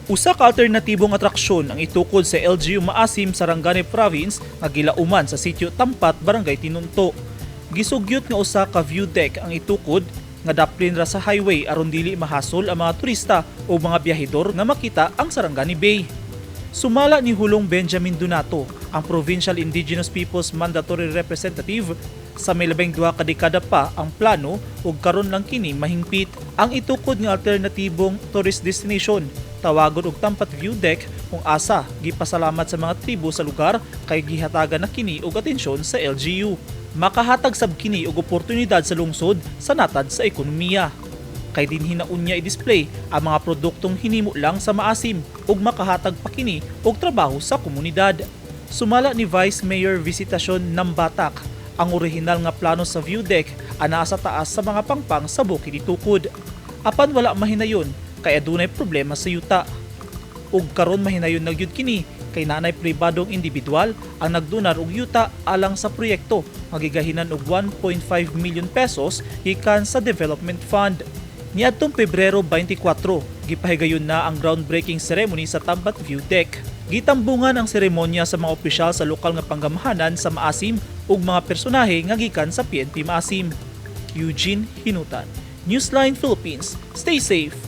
Usa ka alternatibong atraksyon ang itukod sa LGU Maasim, Sarangani Province nga gilauman sa sitio Tampat, Barangay Tinunto. Gisugyot nga usa ka view deck ang itukod nga daplin ra sa highway aron dili mahasol ang mga turista o mga biyahedor nga makita ang Sarangani Bay. Sumala ni Hulong Benjamin Donato, ang Provincial Indigenous Peoples Mandatory Representative, sa may 12 ka dekada pa ang plano ug karon lang kini mahingpit. Ang itukod nga alternatibong tourist destination tawagon og Tampat View Deck kung asa gipasalamat sa mga tribo sa lugar kay gihatagan na kini og atensyon sa LGU. Makahatag sab kini og oportunidad sa lungsod sa natad sa ekonomiya. Kay dinhi na unya i-display ang mga produktong hinimo lang sa Maasim ug makahatag pa kini og trabaho sa komunidad. Sumala ni Vice Mayor Visitacion Nambatak, ang orihinal nga plano sa view deck anaa sa taas sa mga pangpang sa bukid itukod. Apan wala mahinayon kay adunay problema sa yuta. Ug karon mahinayon na gyud kini kay naanay pribadong individual ang nagdonar og yuta alang sa proyekto nga gigahinan og 1.5 million pesos gikan sa Development Fund. Niadtong Pebrero 24, gipahigayon na ang groundbreaking ceremony sa Tampat View Deck. Gitambungan ang seremonya sa mga opisyal sa lokal nga panggamahanan sa Maasim ug mga personahe nga gikan sa PNP Maasim. Eugene Hinutan, Newsline Philippines. Stay safe.